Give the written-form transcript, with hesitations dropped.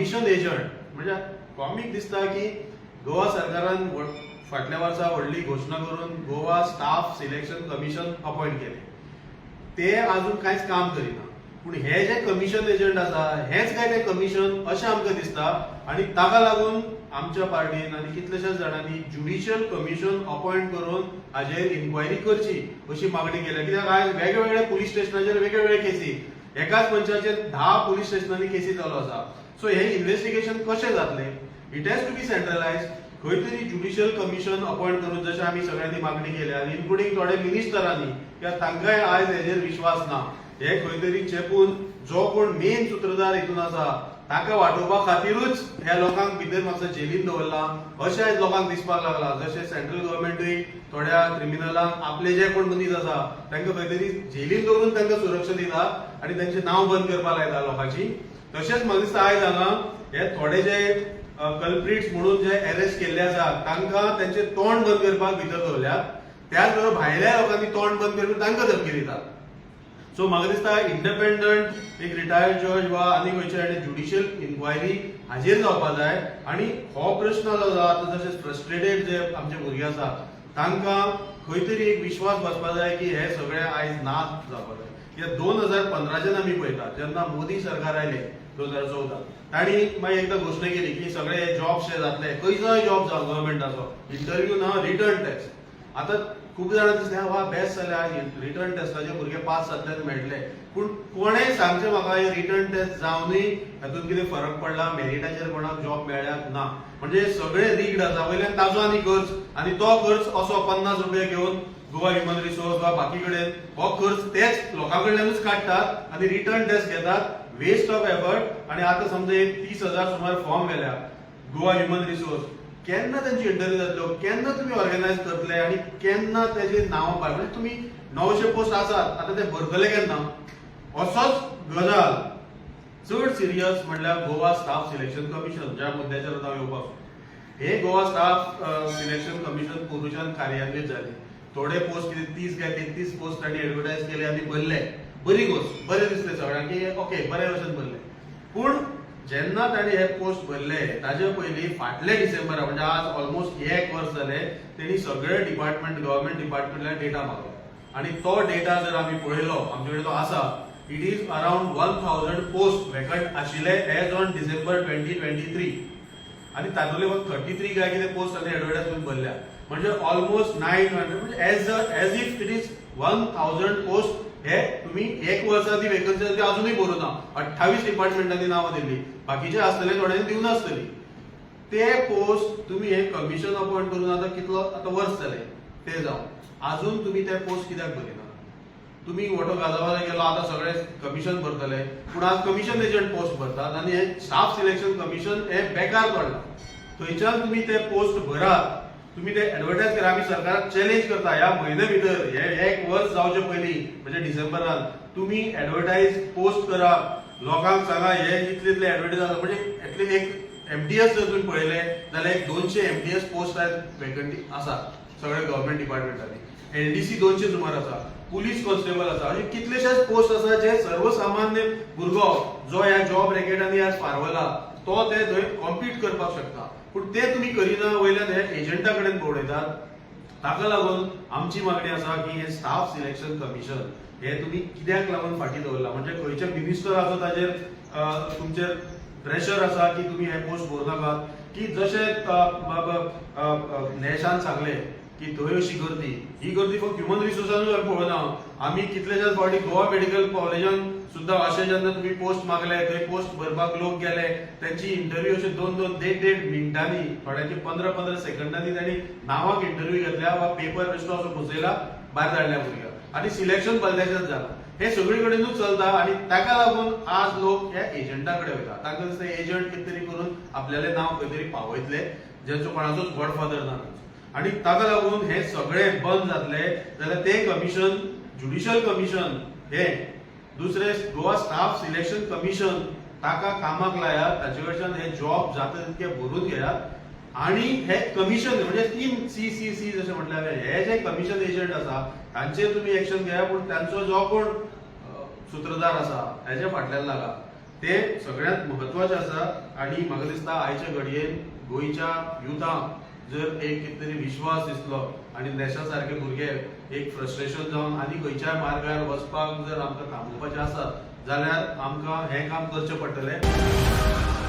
Commission agent म्हणजे comic दिसता की गोवा सरकारान फाटल्या वर्सा व्हडली घोशणा करून Goa staff selection commission appoint केले. ते अजून कांयच काम करिना, पूण हे जे कमिशन एजंट आसा, हेच काय ते कमिशन अशें आमकां दिसता. आनी ताका लागून आमच्या पार्टीन आनी कितल्याशाच जाणांनी ज्युडिशियल कमिशन अपॉयंट करून हाजेर इन्क्वायरी करची अशी मागणी केल्या. कित्याक आयज वेगवेगळ्या पुलीस स्टेशनाचेर वेगवेगळे केसी, एकाच मनशाचेर 10 पुलीस स्टेशनांनी केसी चालू आसा. सो हे इन्व्हेस्टिगेशन कशें जातलें? It has to be centralize. खंय तरी ज्युडिशियल कमिशन अपॉयंट करून, जशें आमी सगळ्यांनी मागणी केल्या, इन्क्लुडींग थोडे मिनिस्टरांनी, कित्याक तांकांय आयज हेजेर विश्वास ना. हे खंय तरी चेपून जो कोण मेन सुत्रधार हितून आसा, ताका वाटोवपा खातीरूच ह्या लोकांक भितर म्हापसा जेलीन दवरला अशें आयज लोकांक दिसपाक लागला. जशें सेंट्रल गव्हर्मेंटूय थोड्या क्रिमिनलांक, आपले जे कोण मनीस आसा तांकां खंय तरी जेलीन दवरून तांकां सुरक्षा दिता आनी तांचें नांव बंद करपाक लायता लोकांची, तशेंच म्हाका दिसता आयज हांगा हे थोडे जे कल्प्रिट्स म्हणून जे अरेस्ट केल्ले आसा, तांकां तांचे तोंड बंद करपाक भितर दवरल्यात. त्याच बरोबर भायल्या लोकांनी तोंड बंद करून तांकां धमकी दितात. सो म्हाका दिसता इंडिपेंडंट एक रिटायर्ड जज वा आनी खंयचे ज्युडिशियल इन्क्वायरी हाजेर जावपा जाय. आनी हो प्रश्न जो आसा, आतां जशे फ्रस्ट्रेटेड जे आमचे भुरगे आसा, तांकां खंय तरी एक विश्वास बसपा जाय की हे सगळे आयज ना जावपा जाय. कित्याक 2015च्यान आमी पळयतात, जेन्ना मोदी सरकार आयले 2014, तांणी मागीर एकदां घोशणा केली की सगळे जॉब्स जे जातले, खंयचोय जॉब जावं गव्हर्मेंटाचो, इंटरव्यू ना, रिटन टेस्ट. आतां खूब जाणां दिसलें, वा, बेस्ट जाल्यार रिटन टेस्टाचे भुरगे पास जातले आनी मेळटले. पूण कोणें सांगचें म्हाका, हे रिटन टेस्ट जावनूय हातूंत कितें फरक पडला मेरिटाचेर? कोणाक जॉब मेळ्ळ्या ना. म्हणजे सगळे रिग्ड आसा. वयल्यान ताजो आनी खर्च, आनी तो खर्च असो 50 रुपया घेवन गोवा ह्युमन रिसोर्स वा बाकी कडेन हो खर्च तेच लोकां कडल्यानूच काडटात आनी रिटन टेस्ट घेतात. Waste of effort. आणि आता समजा एक 30,000 सुमार फॉर्म गेल्या गोवा ह्युमन रिसोर्स, केन्ना तेंची इंटरव्यू जातलो? केन्ना तुमी ऑर्गनायज करतले आनी केन्ना तेजे नांव भायर? म्हणजे तुमी 900 पोस्ट आसात, आतां ते भरतले केन्ना? असोच गजाल चड सिरियस म्हणल्यार गोवा स्टाफ सिलेक्शन कमिशन, ज्या मुद्द्याचेर आतां हांव येवपाक सोदतां. हे गोवा स्टाफ सिलेक्शन कमिशन पोरूच्यान कार्यान्वीत जाले. थोडे पोस्ट, कितें 30 काय 33 पोस्ट तांणी एडवर्टायज केले आनी भरले. बरी गोश्ट, बरें दिसलें सगळ्यांक की ओके, बरे भशेन भरले. पूण जेन्ना तांणी हे पोस्ट भरले, ताजे पयलीं फाटले डिसेंबरा, म्हणजे आज ऑलमोस्ट एक वर्स जालें, तेणी सगळे डिपार्टमेंट, गव्हर्मेंट डिपार्टमेंटल्यान डेटा मागलो. आनी तो डेटा जर आमी पळयलो, आमचे कडेन तो आसा, it is around 1000 post vacant आशिल्ले as on December 2023. आनी तातूंतले फक्त 33 काय कितें पोस्ट तांणी एडवर्टायज करून भरल्या. म्हणजे ऑलमोस्ट 900, म्हणजे as if it is 1000 post. हे तुम्ही एक वर्सा ती वेकन्सी ती अजूनय भरूं ना. 28 डिपार्टमेंटांनी नांवां दिल्ली, बाकीचे आसतले, थोड्यांनी दिवं नासतली. ते पोस्ट तुम्ही हे कमिशन अपॉइंट करून आता कितलो, आतां वर्स जालें ते जावन, अजून तुम्ही ते पोस्ट कित्याक भरिना? तुम्ही वटो गाजावाला गेलो, आतां सगळे कमिशन भरतले. पूण आज कमिशन एजंट पोस्ट भरतात आनी हे स्टाफ सिलेक्शन कमिशन हे बेकार पडला. थंयच्यान तुम्ही ते पोस्ट भरात, तुम्ही ते एडवर्टायज करा. आमी सरकाराक चॅलेंज करता, ह्या म्हयन्या भितर, हे एक वर्स जावचे पयलीं, म्हणजे डिसेंबरान तुम्ही एडवर्टायज पोस्ट करा. लोकांक सांगा, हे इतले इतले एडवर्टायज आसा. म्हणजे एटलीस्ट एक एमटीएस जर तुम्ही पळयले जाल्यार एक 200 एमटीएस पोस्ट आयज वेकंटी आसा सगळे गव्हर्मेंट डिपार्टमेंटांनी. एलडीसी 200 सुमार आसा, पुलीस कॉन्स्टेबल आसा, अशे कितलेशेच पोस्ट आसा जे सर्वसामान्य भुरगो जो ह्या जॉब रॅकेटांनी आज फारवला, तो ते थंय कॉम्पीट करपाक शकता. पूण ते तुमी करिना, वयल्यान हे एजंटा कडेन भोंवडयतात. ताका लागून आमची मागणी आसा की हे स्टाफ सिलेक्शन कमिशन हे तुमी कित्याक लागून फाटीं दवरला? म्हणजे खंयचे मिनिस्टर आसा ताजेर तुमचेर प्रेशर आसा की तुमी हे पोस्ट भरूं नाकात? की जशें बाब नेशान सांगलें की थंय अशी गर्दी, ही गर्दी फक्त ह्युमन रिसोर्सानूच आमी पळोवना. आमी कितलेशाच फावटी गोवा मेडिकल कॉलेजान सुद्दां अशें जेन्ना तुमी पोस्ट मागले, थंय पोस्ट भरपाक लोक गेले, तेंची इंटरव्यू अशे दोन दोन, देड देड मिनटांनी, थोड्यांची 15 15 सेकंदांनी तांणी नांवाक इंटरव्यू घेतल्या वा पेपर बेश्टो असो बसयला, भायर धाडल्या भुरग्याक आनी सिलेक्शन भलत्याचेच जाला. हे सगळे कडेनूच चलता आनी ताका लागून आज लोक ह्या एजंटा कडेन वयता. तांकां दिसता एजंट कितें तरी करून आपल्यालें नांव खंय तरी पावयतले, जेंचो कोणाचोच गॉडफादर ना. आनी ताका लागून हे सगळे बंद जातले जाल्यार ते कमिशन, ज्युडिशियल कमिशन, हे दुसरे गोवा स्टाफ सिलेक्शन कमिशन, ताका कामाक लायात. ताचे कडच्यान हे जॉब जाता तितके भरून घेयात. आणि हे कमिशन म्हणजे तीन सी सी सी जशें म्हटलें हांवें, हे जे कमिशन एजंट आसा तांचेर तुमी एक्शन घेया, पूण तांचो जो कोण सुत्रधार आसा हेच्या फाटल्यान लागा. ते सगळ्यांत म्हत्वाचें आसा. आनी म्हाका दिसता आयच्या घडयेन गोंयच्या युथांक जर एक कितें तरी विश्वास दिसलो आनी नेशा सारके भुरगे एक फ्रस्ट्रेशन जावन आनी खंयच्याय मार्गार वचपाक जर आमकां थांबोवपाचें आसा जाल्यार आमकां हें काम करचें पडटलें.